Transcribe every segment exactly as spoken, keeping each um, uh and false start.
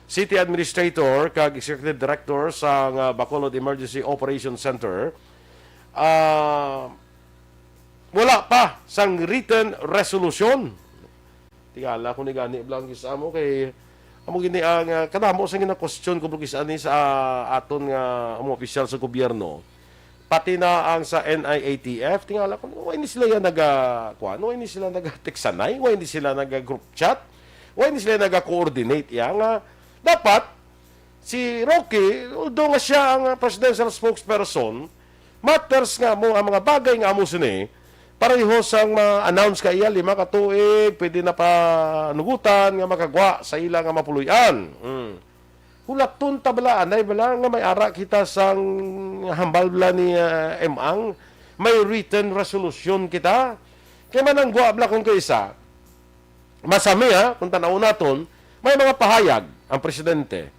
City Administrator kag Executive Director sang, ah, Bacolod Emergency Operation Center, ah, wala pa sang written resolution. Tingala ko ni gani, bla, ang kis-a mo kay amo gini ang, ah, kadamo sa gina-question ko, bla, kis-a ni sa, ah, aton nga mga opisyal sa gobyerno, pati na ang sa N I A T F. Tingala ko, why ni sila yan naga, kuwan? Why ni sila naga-text-anay? Why ni sila naga-group chat? Why ni sila naga-coordinate? Ya nga, dapat si Roque, although nga siya ang, ah, presidential spokesperson, matters nga mo, ang mga bagay nga amo sini, pareho sang ma-announce ka iya lima ka tuig, pwede na panugutan nga makagwa sa ila nga mapuloy-an. Mm. Hulaton ta bala, anay bala, nga may ara kita sang hambal bala ni, ah, M Ang, may written resolution kita. Kay mananggwa bala kung kaisa, masami, ha, kung tan-awon naton, may mga pahayag ang presidente.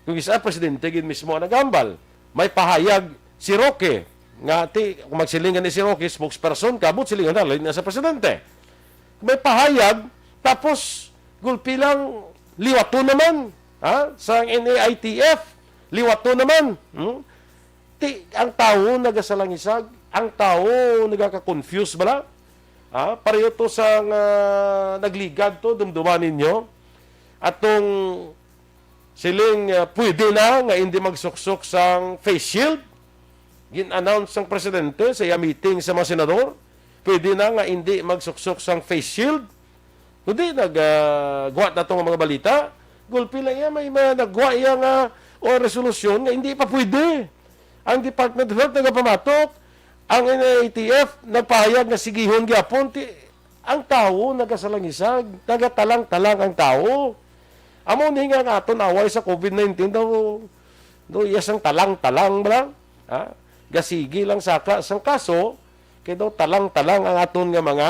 Kung isa, presidente gid mismo ang naghambal. May pahayag si Roque, nga ti, kung magsiling gani si Roque, spokesperson ka, but silingan na, lain na sa presidente. May pahayag, tapos gulpi lang, liwaton naman, ha? Sa N A I T F, liwaton naman. Hmm? Ti, ang tawo nagasalangisag, ang tawo nagaka-confuse bala. Ha? Pareho to sa nga nagligad to, dumduman ninyo. Atong siling, ah, pwede na nga hindi magsuksok sang face shield. Gin-announce sang presidente sa iya meeting sa mga senador, pwede na nga hindi magsuksok sang face shield. Kundi nag, ah, guwa na to nga mga balita. Gulpi lang iya, may, may nagguwa iya nga o resolusyon nga hindi pa pwede. Ang Department of Health nagapamatok, ang N I A T F nagpahayag nga sigihon gyapon. Ti, ang tawo nagasalangisag, nagatalang-talang ang tawo. Amo ni nga, nga aton away sa COVID nineteen daw, daw iya sang talang-talang bala. Ha? Gasigi lang saka sang kaso, kay daw talang-talang ang aton nga mga,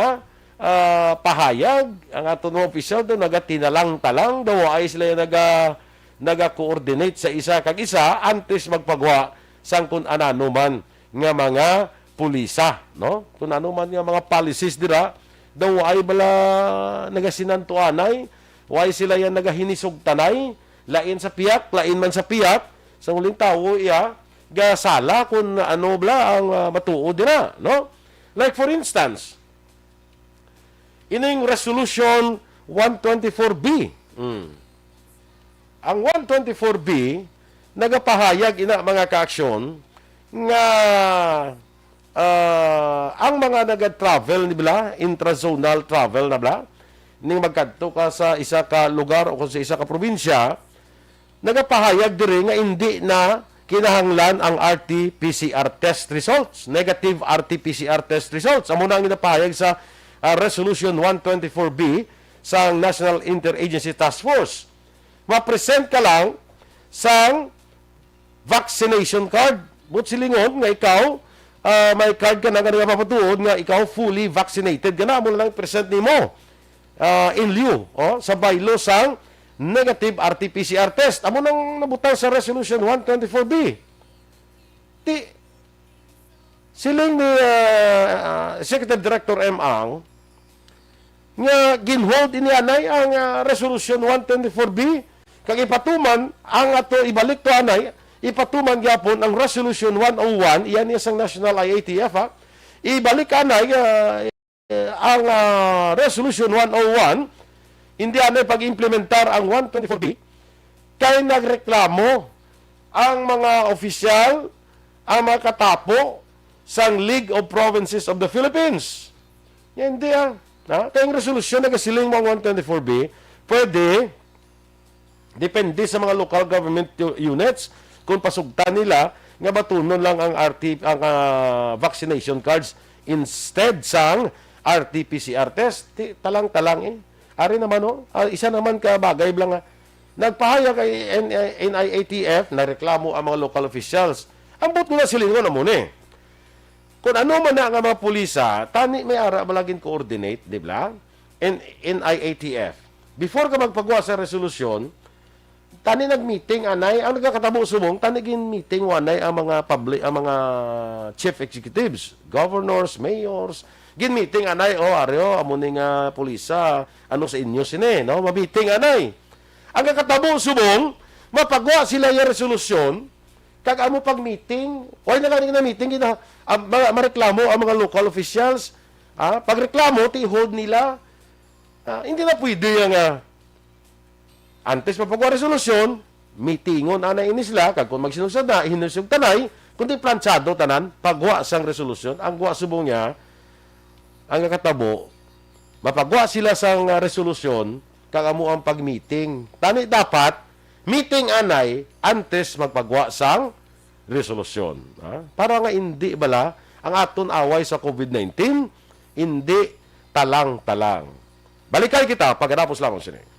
ah, pahayag, ang aton mga opisyal daw nagatinalang-talang, daw ay sila naga, naga-coordinate sa isa kag isa antes magpagwa sang kun anano man nga mga pulisa, no? Kun ano man nga mga policies dira, daw ay bala nagasinantuanay, way sila yan nagahinisugtanay, lain sa piyak, lain man sa piyak, sa uling tawo iya gasala kun ano bala ang, ah, matuod dira, no? Like for instance, ining Resolution one twenty-four B. Mm. Ang one twenty-four B nagapahayag ina, mga kaaksyon, nga, ah, ang mga naga-travel ni bala, intrazonal travel na bala, ning magkadto ka sa isa ka lugar o kung sa isa ka probinsya, nagapahayag diri nga indi na kinahanglan ang R T P C R test results, negative R T P C R test results. Amo na ang ginapahayag sa, ah, Resolution one twenty-four B sang National Interagency Task Force. Ma-present ka lang sang vaccination card. But silingon nga ikaw, ah, may card ka na nga nagapapatuod nga ikaw fully vaccinated ka na, amo na lang present nimo, ah, in lieu, oh, sa baylo sang negative R T P C R test. Amo nang nabutang sa Resolution one twenty-four B. Ti, siling ni, ah, ah, Executive Director M Ang, nga ginhold ini anay ang, ah, Resolution one twenty-four B, kag ipatuman ang ato, ibalik to anay, ipatuman gyapon ang Resolution one oh one, iyan niya sang National I A T F, ha. Ibalik anay, ah, ang, ah, Resolution one oh one, hindi anay pag-implementar ang one twenty-four B, kay nagreklamo ang mga opisyal, ang mga katapo sang League of Provinces of the Philippines. Yan, hindi, ah. Ha? Kay ang resolusyon nagasiling mo ang one twenty-four B, pwede, depende sa mga local government u-, units, kung pasugtan nila nga batunon lang ang R T, ang, ah, vaccination cards instead sang R T P C R test. Ti, talang-talang, eh. Ari naman, oh, ah, isa naman ka bagay bala nga nagpahayag kay N-, N I A T F, nareklamo ang mga local officials. Ambot ko na silingon amo ni. Kung ano man na nga mga pulisa, tani may ara bala gin-coordinate, di ba? N-, N I A T F. Before ka magpagawa sa resolusyon, tani nag-meeting anay, ang nagakatabo subong, tani gin-meeting anay ang mga public, ang mga chief executives, governors, mayors, gin-meeting anay, "Oh, ari, oh, amo ni nga pulisa, ano sa inyo sini, no?" Ma-meeting anay. Ang kakatabo subong, mapagwa sila yung resolusyon, kag amo pag meeting, wala na gani na meeting, gina, ang mga, mareklamo ang mga local officials, ah, pagreklamo, ti-hold nila. Ah, hindi na pwede yung, ah, antes mapagwa resolusyon, meetingon anay ini sila, kag kung magsinugsa na, hinusog tanay, kundi planchado tanan, pagwa sang resolusyon, ang gwa subong niya, ang nakatabo, mapagwa sila sang, ah, resolusyon, kag amo ang pag-meeting. Tani dapat, meeting anay antes magpagwa sang resolusyon. Ha? Para nga hindi bala ang aton away sa covid nineteen, hindi talang-talang. Balikay kita pagkatapos lamang sini.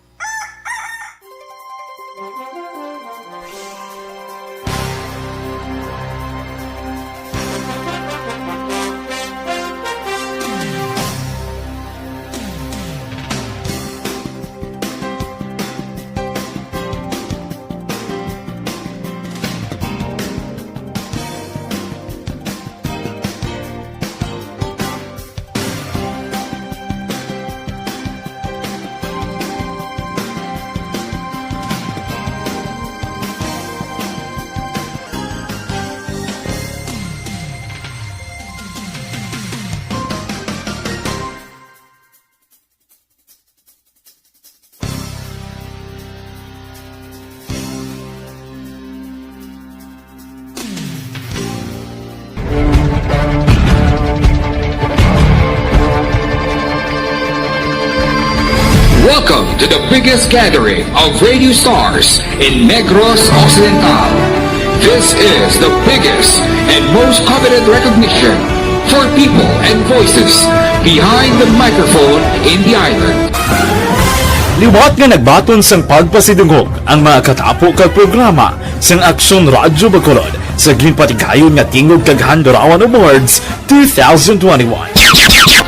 Welcome to the biggest gathering of radio stars in Negros Occidental. This is the biggest and most coveted recognition for people and voices behind the microphone in the island. Liwat nga nagbaton sang pagpasidungog ang mga katapo kag programa sang Aksyon Radyo Bacolod sa ginpatigayon nga Tingog kag Handurawan Awards two thousand twenty-one.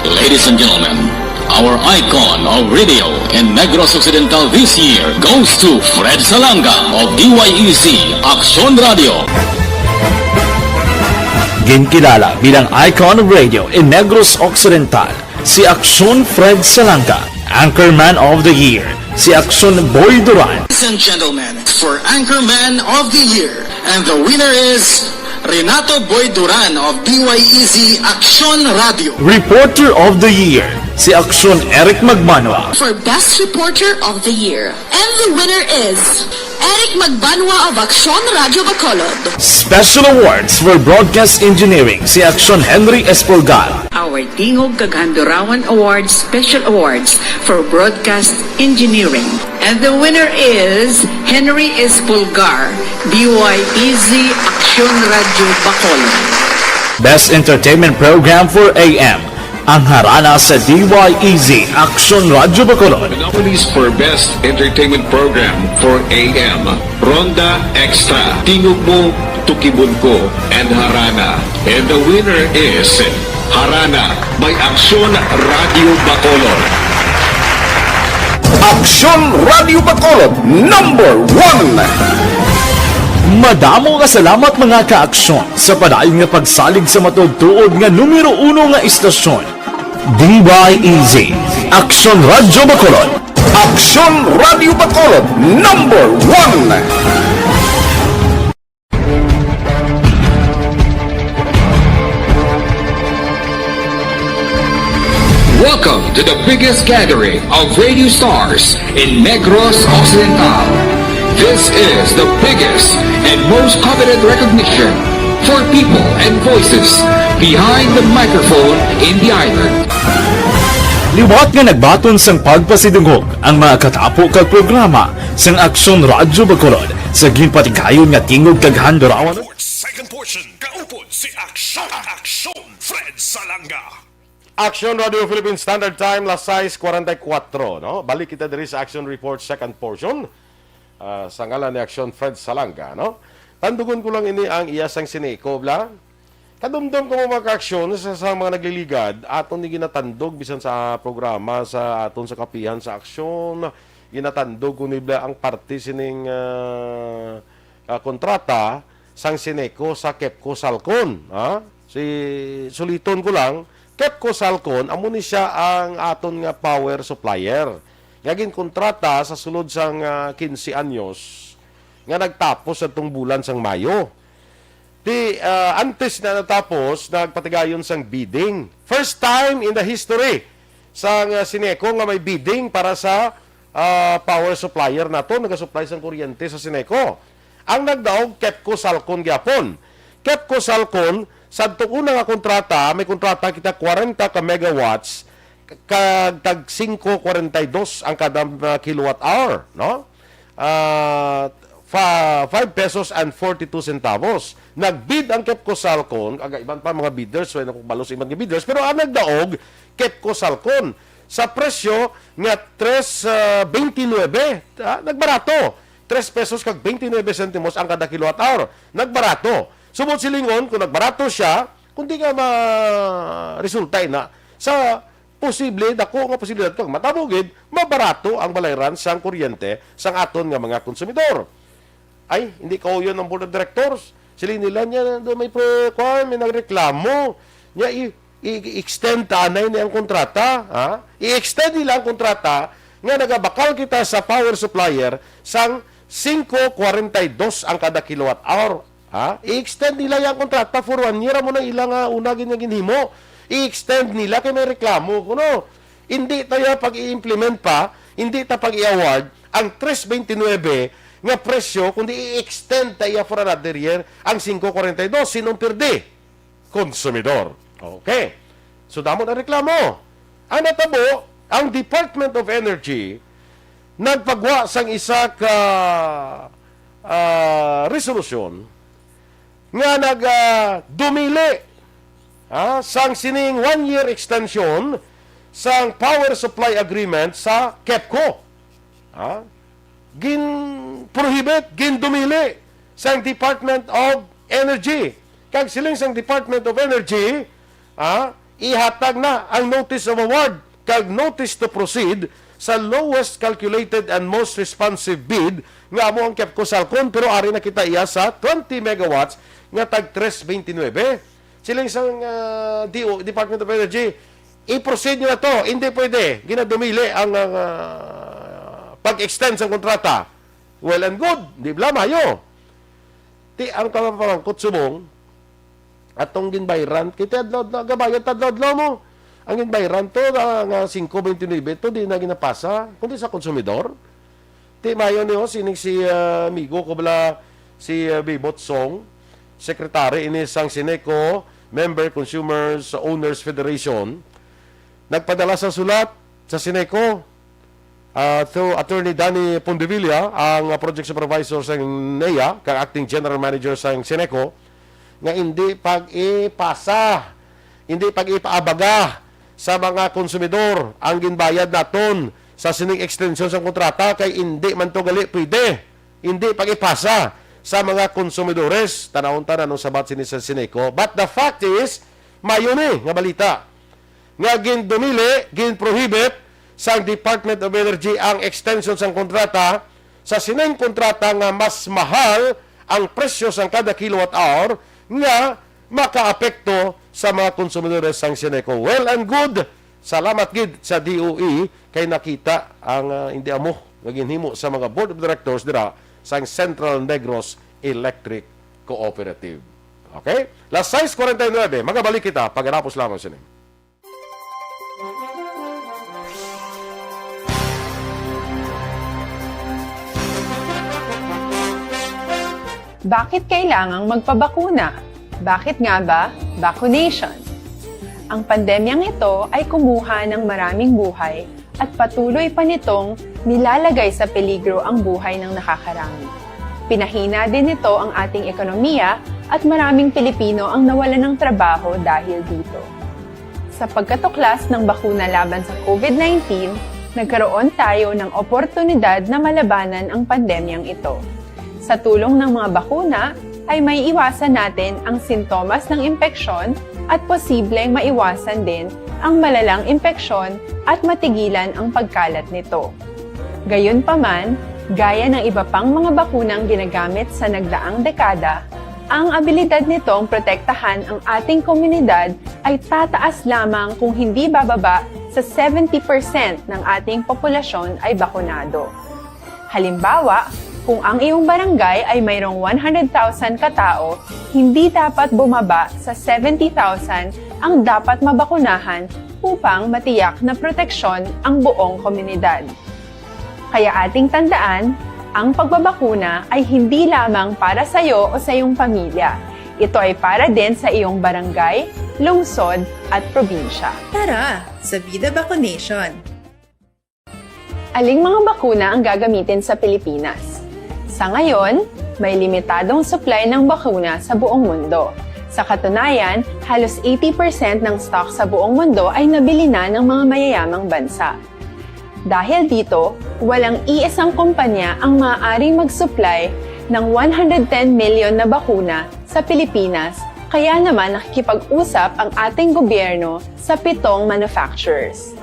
Ladies and gentlemen, our icon of radio in Negros Occidental this year goes to Fred Salanga of D Y E Z Aksyon Radio. Ginkilala bilang icon of radio in Negros Occidental si Aksyon Fred Salanga, Anchorman of the Year si Aksyon Boy Duran. Ladies and gentlemen, for Anchorman of the Year, and the winner is Renato Boy Duran of D Y E Z Aksyon Radio. Reporter of the Year si Aksyon Eric Magbanwa. For Best Reporter of the Year, and the winner is Eric Magbanwa of Aksyon Radio Bacolod. Special Awards for Broadcast Engineering si Aksyon Henry Espolgar. Our Tingog kag Handurawan Awards Special Awards for Broadcast Engineering. And the winner is Henry Espolgar, D Y E Z Aksyon Radio Bacolod. Best Entertainment Program for A M, ang Harana sa D Y E Z Aksyon Radio Bacolod. The nominees for Best Entertainment Program for A M, Ronda Extra, Tingog Mo, Tukibon Ko, and Harana. And the winner is Harana by Aksyon Radio Bacolod. Aksyon Radio Bacolod, number one. Madamo nga salamat, mga ka-aksyon, sa padayon nga pagsalig sa matuod-tuod nga numero uno nga istasyon, D Y E Z, Aksyon Radio Bacolod. Aksyon Radio Bacolod, number one. Welcome to the biggest gathering of radio stars in Negros Occidental. This is the biggest and most coveted recognition for people and voices behind the microphone in the island. Liwat nga nagbaton sang pagpasidungog ang mga katapo kag programa sang Aksyon Radyo Bacolod sa ginpatigayon nga Tingog kag Handurawan. Second portion, kaupod si Aksyon, Aksyon, Fred Salanga. Action Radio Philippine Standard Time, las sais cuarenta y cuatro, no? Balik kita diri sa Action Report second portion. Ah, sa ngalan ni Action Fred Salanga, no? Tandugon ko lang ini ang iya sang Sineco, bla. Kadumdom ko, mga ka-aksyon, sa, sa mga nagliligad, aton ni ginatandog bisan sa programa sa aton sa kapihan sa aksyon, ginatandog ko ni bla ang parte sining, ah, ah, kontrata sang Sineco sa Kepco Salcon, ha? Si, suliton ko lang, Kepco Salcon, amo ni siya ang aton nga power supplier. nga ginkontrata sa sulod sang, ah, quince anyos nga nagtapos sa tong bulan sang Mayo. Ti, ah, antes na natapos, nagpatigayon sang bidding. First time in the history sang, ah, Sineco nga may bidding para sa, ah, power supplier nato, nagasupply sang kuryente sa Sineco. Ang nagdaog, Kepco Salcon gyapon. Kepco Salcon, sa una nga kontrata, may kontrata kita kwarenta ka megawatts, kag tag singko kwarenta y dos ang kada, ah, kilowatt hour, no? Ah, fa-, five pesos and forty-two centavos. Nag-bid ang Kepco Salcon, kag iban pa mga bidders, wala ko kabalo sa iban nga bidders, pero ang nagdaog, Kepco Salcon, sa presyo nga tres, ah, twenty-nine, ah, nagbarato. Tres pesos kag twenty-nine centimos ang kada kilowatt hour. Nagbarato. Subot silingon, kung nagbarato siya, kundi nga ma-, resulta na sa posible, dako nga posibilidad kag matabo gid, mabarato ang balayran sang kuryente sang aton nga mga konsumidor. Ay, hindi kauyon ang board of directors. Sila nila niya, may pre-, kwan, may nagreklamo. Niya, i-, i-, i-extend ta anay ni ang kontrata, ha? I-extend nila ang kontrata nga nagabakal kita sa power supplier sang singko kwarenta y dos ang kada kilowatt hour, ha? I-extend nila yang kontrata for one year, amo nang ilang, ah, una gid nga ginhimo. I-extend nila kay may reklamo kuno. Hindi ta iya pag-i-implement pa, hindi ta pag-i-award ang tres twenty-nine nga presyo, kundi i-extend ta iya for another year ang singko kwarenta y dos. Sinong pirdi? Konsumidor. Okay. So, damo na reklamo. Ang natabo, ang Department of Energy nagpagwa sang isa ka, ah, resolusyon nga nag, ah, dumili, ah, sang sining one-year extension sang power supply agreement sa Kepco. Ah, gin-prohibit, gindumili sang Department of Energy. Kag siling sang Department of Energy, ah, ihatag na ang notice of award kag notice to proceed sa lowest calculated and most responsive bid nga amo ang Kepco Salcon, pero ari na kita iya sa twenty megawatts nga tag tres twenty-nine. Siling sang, ah, D O, Department of Energy, i-proceed nyo na to. Hindi pwede. Ginadumili ang, ang, ah, pag-extend sang kontrata. Well and good. Di bala, mayo. Ti ang kamapamangkot subong, atong ginbayran, kay ti adlaw-adlaw, gabayad ta adlaw-adlaw mo. Ang ginbayran to, nga, nga singko twenty-nine to, di na ginapasa, kundi sa konsumidor. Ti mayo ni, oh, sining si, ah, amigo ko bala, si, ah, Bibot Song, secretary ini sang Sineco, member Consumers Owners Federation, nagpadala sa sulat sa Sineco, ah, through Attorney Danny Pondevilla, ang, ah, project supervisor sa NEA, kag acting general manager sa Sineco, nga hindi pag-ipasa, hindi pag-ipaabaga sa mga konsumidor ang ginbayad naton sa sining extension sa kontrata, kay hindi man to gali pwede. Hindi pag-ipasa sa mga konsumidores. Tanawon ta na anong sabat sini sa Sineco. But the fact is, mayo ni nga balita nga gindumili, ginprohibit sang Department of Energy ang extension sang kontrata sa sining kontrata nga mas mahal ang presyo sang kada kilowatt hour nga makaapekto sa mga konsumidores sang Sineco. Well and good. Salamat gid sa D O E kay nakita ang, ah, hindi amo nga ginhimo sa mga board of directors dira sang Central Negros Electric Cooperative. Okay? Las sais kwarenta y nuebe, magabalik kita pagkatapos lamang sini. Bakit kailangang magpabakuna? Bakit nga ba vaccination? Ang pandemyang ito ay kumuha ng maraming buhay at patuloy pa nitong nilalagay sa peligro ang buhay ng nakakarami. Pinahina din nito ang ating ekonomiya at maraming Pilipino ang nawalan ng trabaho dahil dito. Sa pagkatuklas ng bakuna laban sa COVID nineteen, nagkaroon tayo ng oportunidad na malabanan ang pandemyang ito. Sa tulong ng mga bakuna, ay maiiwasan natin ang sintomas ng impeksyon at posibleng maiwasan din ang malalang impeksyon at matigilan ang pagkalat nito. Gayunpaman, gaya ng iba pang mga bakunang ginagamit sa nagdaang dekada, ang abilidad nitong protektahan ang ating komunidad ay tataas lamang kung hindi bababa sa seventy percent ng ating populasyon ay bakunado. Halimbawa, kung ang iyong barangay ay mayroong one hundred thousand katao, hindi dapat bumaba sa seventy thousand ang dapat mabakunahan upang matiyak na proteksyon ang buong komunidad. Kaya ating tandaan, ang pagbabakuna ay hindi lamang para sa iyo o sa iyong pamilya. Ito ay para din sa iyong barangay, lungsod, at probinsya. Tara, sa Vida Vaccination! Aling mga bakuna ang gagamitin sa Pilipinas? Sa ngayon, may limitadong supply ng bakuna sa buong mundo. Sa katunayan, halos eighty percent ng stock sa buong mundo ay nabili na ng mga mayayamang bansa. Dahil dito, walang iisang kumpanya ang maaaring mag-supply ng one hundred ten million na bakuna sa Pilipinas, kaya naman nakikipag-usap ang ating gobyerno sa pitong manufacturers.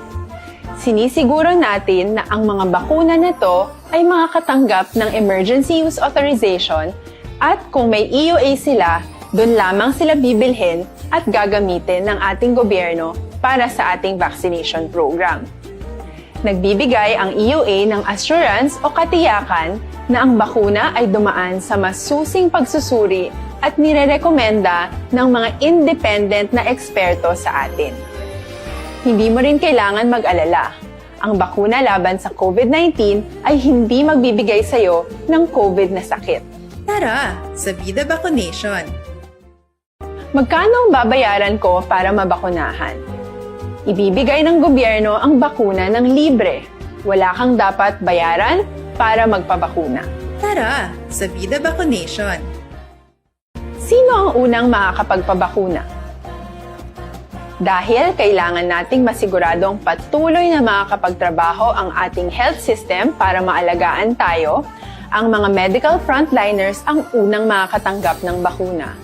Sinisiguro natin na ang mga bakuna na to ay makakatanggap ng emergency use authorization at kung may E U A sila, doon lamang sila bibilhin at gagamitin ng ating gobyerno para sa ating vaccination program. Nagbibigay ang E U A ng assurance o katiyakan na ang bakuna ay dumaan sa masusing pagsusuri at nirerekomenda ng mga independent na eksperto sa atin. Hindi mo rin kailangan mag-alala. Ang bakuna laban sa COVID nineteen ay hindi magbibigay sa iyo ng COVID na sakit. Tara, sa Vida Vaccination! Magkano ang babayaran ko para mabakunahan? Ibibigay ng gobyerno ang bakuna ng libre. Wala kang dapat bayaran para magpabakuna. Tara, sa Vida Vaccination! Sino ang unang makakapagpabakuna? Dahil kailangan nating masiguradong patuloy na makakapagtrabaho ang ating health system para maalagaan tayo, ang mga medical frontliners ang unang makakatanggap ng bakuna.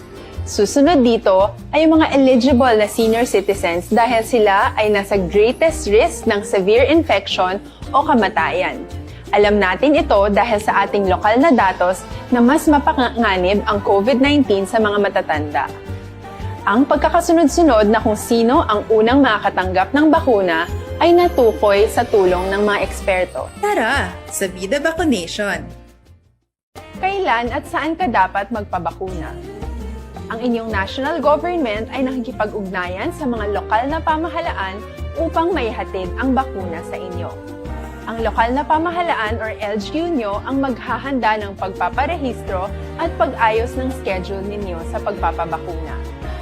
Susunod dito ay ang mga eligible na senior citizens dahil sila ay nasa greatest risk ng severe infection o kamatayan. Alam natin ito dahil sa ating lokal na datos na mas mapanganib ang COVID nineteen sa mga matatanda. Ang pagkakasunod-sunod na kung sino ang unang makakatanggap ng bakuna ay natukoy sa tulong ng mga eksperto. Tara, sa Vida Vaccination! Kailan at saan ka dapat magpabakuna? Ang inyong national government ay nakikipag-ugnayan sa mga lokal na pamahalaan upang maihatid ang bakuna sa inyo. Ang lokal na pamahalaan or L G U nyo ang maghahanda ng pagpaparehistro at pag-ayos ng schedule ninyo sa pagpapabakuna.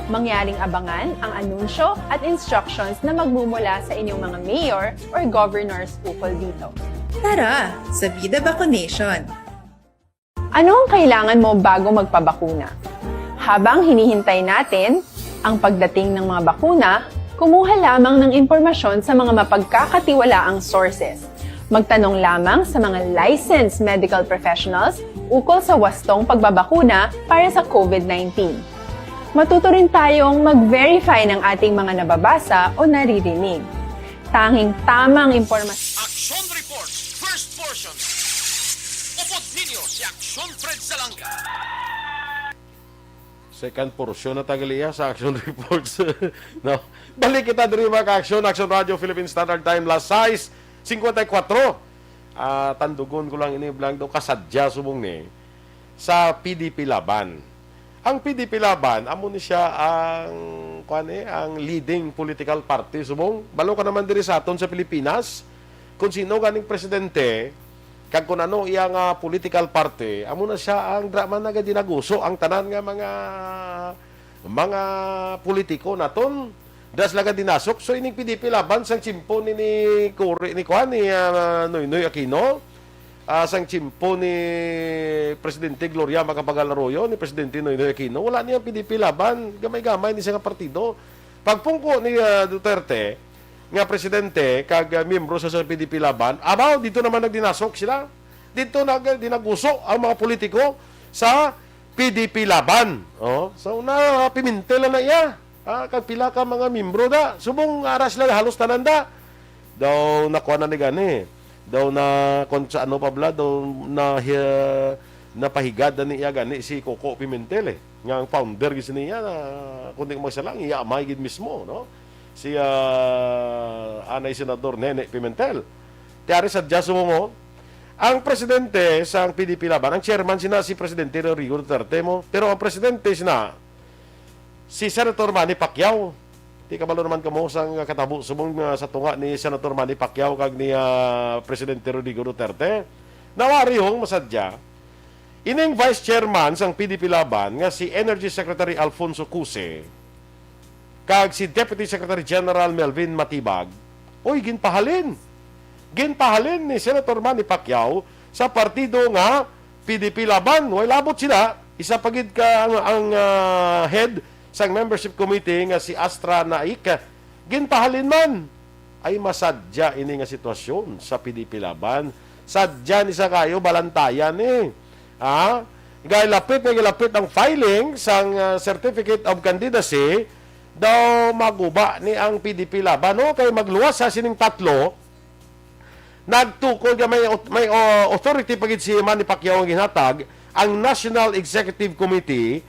Mangyaring abangan ang anunsyo at instructions na magmumula sa inyong mga mayor or governors ukol dito. Tara, sa Vida Vaccination! Ano ang kailangan mo bago magpabakuna? Habang hinihintay natin ang pagdating ng mga bakuna, kumuha lamang ng impormasyon sa mga mapagkakatiwalaang sources. Magtanong lamang sa mga licensed medical professionals ukol sa wastong pagbabakuna para sa COVID nineteen. Matuto rin tayong mag-verify ng ating mga nababasa o naririnig. Tanging tamang impormasyon. Action Report, first portion. Upod ninyo si Action Fred Salanga. Second portion na tagali iya sa Action Reports. No? Balik kita diri, mga ka-action, Action Radio Philippine Standard Time, las sais cincuenta y cuatro. Ah, tandugon ko lang ini, Blanc, do kasadya subong ni sa P D P Laban. Ang P D P Laban, amo ni siya ang, kuan eh, ang leading political party subong. Balo ka naman diri sa aton sa Pilipinas, kung sino ganing presidente, kag kung ano iya nga political party, amo na siya ang drama nagadinaguso ang tanan nga mga, mga politiko naton. Das laga dinasok. So, ining P D P Laban sang tiyempo ni, ni Cory, ni kuan, ni, ah, Noynoy Aquino, ah, sang tiyempo ni Presidente Gloria Macapagal Arroyo, ni Presidente Noynoy Aquino, wala niya P D P Laban, gamay-gamay ni siya nga partido. Pagpungko ni, ah, Duterte nga presidente kag, ah, miyembro sa, sa P D P Laban, abaw, dito naman nagdinasok sila. Dito nag-, dinaguso ang mga politiko sa P D P Laban. Oh, so na Pimentel na iya. Ah, kag pila ka mga miyembro da. Subong ara sila halos tanan da. Daw nakuha na ni gani. Daw na, kung sa ano pa bala, daw na, hi-, napahigad na niya gani si Coco Pimentel eh. Nga ang founder gid niya na, kung di ko magsala, ang iya amay gid mismo, no? si, ah, anay Senador Nene Pimentel. Ti ari sadya subong mo, ang presidente sang P D P Laban, ang chairman sina si Presidente Rodrigo Duterte mo, pero ang presidente sina si Senator Manny Pacquiao. Ti kabalo naman kamo sang katabo subong, ah, sa tunga ni Senator Manny Pacquiao kag ni, ah, Presidente Rodrigo Duterte. Nawarihong masadya, ining vice chairman sang P D P Laban nga si Energy Secretary Alfonso Cuse kag si Deputy Secretary General Melvin Matibag, oy, ginpahalin. Ginpahalin ni Senator Manny Pacquiao sa partido nga P D P Laban. Way labot sila. Isa pa gid ka ang, ang, ah, head sang membership committee nga si Astra Naik, ginpahalin man. Ay, masadya ini nga sitwasyon sa P D P Laban. Sadya ni sa kayo, balantayan ni. Ha? Gilapit nga gilapit ang filing sang, ah, certificate of candidacy, daw maguba ni ang P D P Laban, no? Kay magluwas sa sining tatlo, nagtukod nga may, may, uh, authority pa gid si Manny Pacquiao ang ginhatag, ang National Executive Committee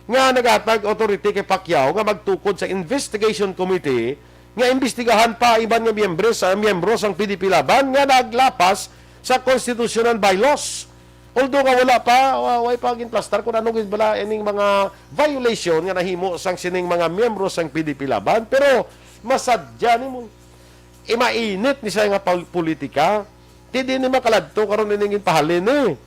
nga naghatag authority kay Pacquiao nga magtukod sa investigation committee nga imbestigahan pa iban nga miyembro sa, miyembro sang P D P Laban nga naglapas sa constitutional bylaws. Although nga wala pa, wa-, way pa ginplastar kung ano gid bala ining mga violation nga nahimo sang sining mga miyembro sang P D P Laban, pero masadya nimo. Imainit ni siya nga pal-, politika. Ti di ni makaladto karon ining ginpahalin ni.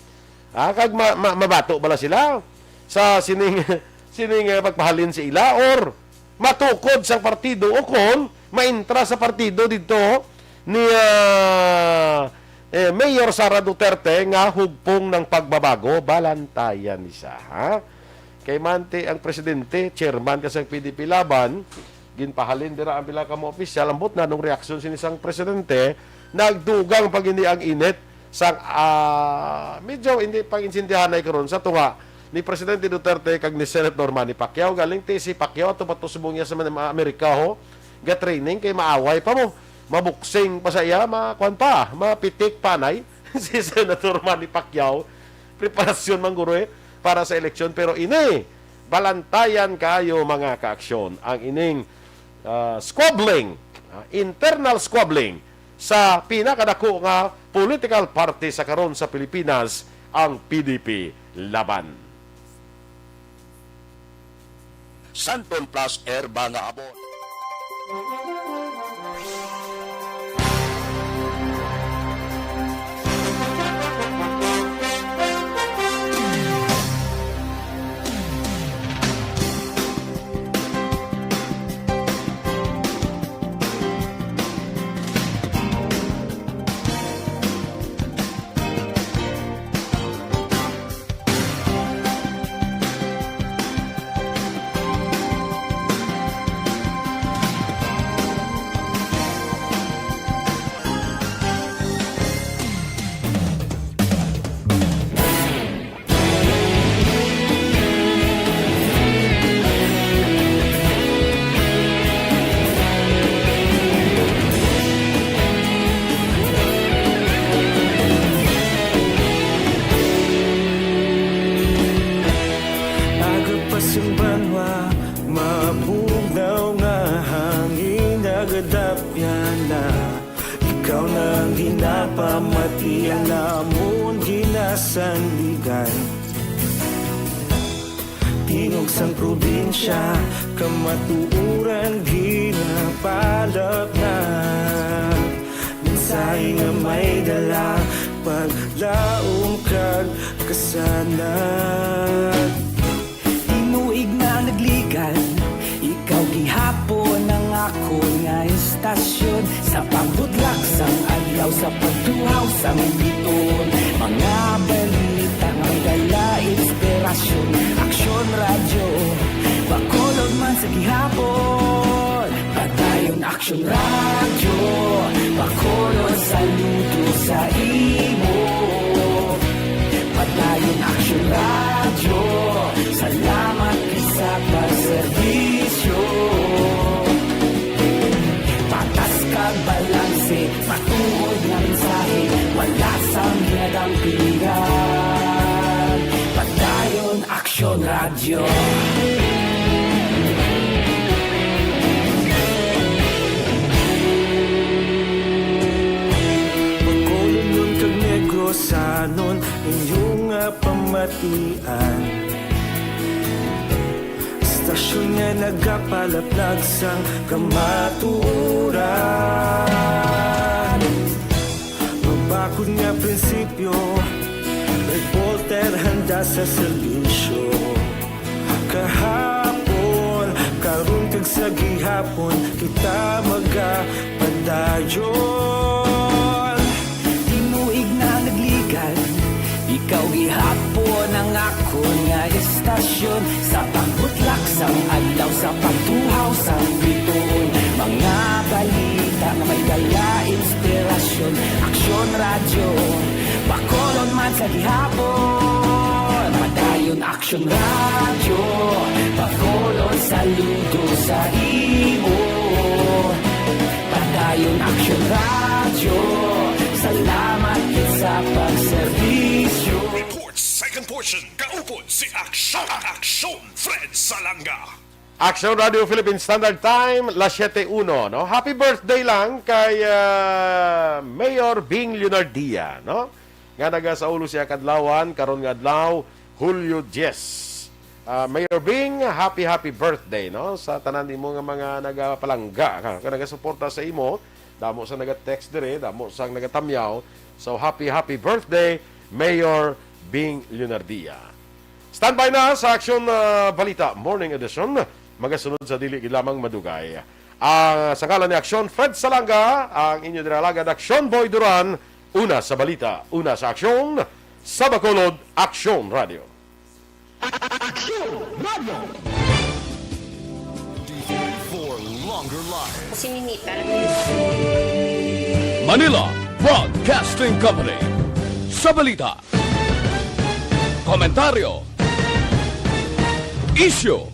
Ah, kag ma-, ma-, mabato bala sila sa sining, sining, eh, pagpahalin sa ila or matukod sang partido o kon maintra sa partido didto ni, ah, eh, Mayor Sara Duterte nga hugpong ng pagbabago, balantayan ni siya, ha? Kay manti ang presidente, chairman ka sang P D P Laban, ginpahalin dira ang pila ka mga opisyal, ambot na nung reaksyon sini sang presidente, nagdugang pa gid ang init sang, ah, medyo hindi pang-intindihanay karon sa tunga ni Presidente Duterte kag ni Senator Manny Pacquiao. Galing ti si Pacquiao ato pa to subong niya sa mga Amerika, ho, ga-training kay maaway pa mo. Maboksing pa sa iya, ma-, kuwan pa, mapitik pa, nay. Si Senator Manny Pacquiao, preparasyon man guro, eh, para sa eleksyon. Pero ini, balantayan kayo, mga kaaksyon, ang ining, ah, squabbling, ah, internal squabbling sa pinakadako nga political party sa karon sa Pilipinas, ang P D P Laban. Santon Plus Herba nga Abon. Agapas ang banwa, mabugnaw nga hangin, nagadapyan na. Ikaw na ang ginapamati, ang amon ginasandigan. Tingog sang probinsya, kamatuoran ginapalatnat. Mensahe nga may dala, paglaom kag kasanag. Tinuig na nagligan, ikaw gihapon ang akon nga istasyon. Sa pagbudlak sang adlaw, sa pagtuhaw sang bituon, mga balita nga may dala inspirasyon. Aksyon Radyo, Bacolod man sa gihapon. Padayon Aksyon Radyo, Bacolod, saludo sa imo. Padayon Aksyon Radyo, salamat gid sa pagserbisyo. Patas kag balanse, matuod nga mensahe, wala sang ginadampigan. Padayon Aksyon Radyo. pamatian. Istasyon nga nagapalaplag sang kamatuoran. Mabakod nga prinsipyo, reporter handa sa serbisyo. Kahapon, karon kag sa gihapon, kita magapadayon. Tinuig na nagligad, ikaw gihapon ang akon nga istasyon. Sa pagbutlak sang adlaw, sa pagtuhaw sang bituon, mga balita nga may dala inspirasyon. Aksyon Radyo, Bacolod man sa gihapon. Padayon Aksyon Radyo, Bacolod, saludo sa imo. Padayon Aksyon Radyo, salamat gid sa pagserbisyo. Report second portion, kaupod si Aksyon, Aksyon Fred Salanga. Aksyon Radio Philippine Standard Time, las siete uno, no? Happy birthday lang kay, ah, Mayor Bing Leonardia, no? Nga nagasaulo siya kadlawan, karon nga adlaw, Hulyo diyes. Ah, Mayor Bing, happy, happy birthday, no? Sa tanan nimo nga mga nagapalangga, ka, ka nagasuporta sa imo, damo sa naga-text dire, damo sa nagatamyaw. So, happy, happy birthday, Mayor Bing Leonardia. Standby na sa Aksyon, ah, Balita Morning Edition. Magasunod sa dili gid lamang madugay. Ang sa ngalan ni Aksyon, Fred Salanga, ang inyo dinalagad, Aksyon Boy Duran. Una sa balita, una sa aksyon, sa Bacolod, Aksyon Radio. Aksyon Radio. For longer life. Sininitan. Manila Broadcasting Company. Sa balita, komentaryo, isyu,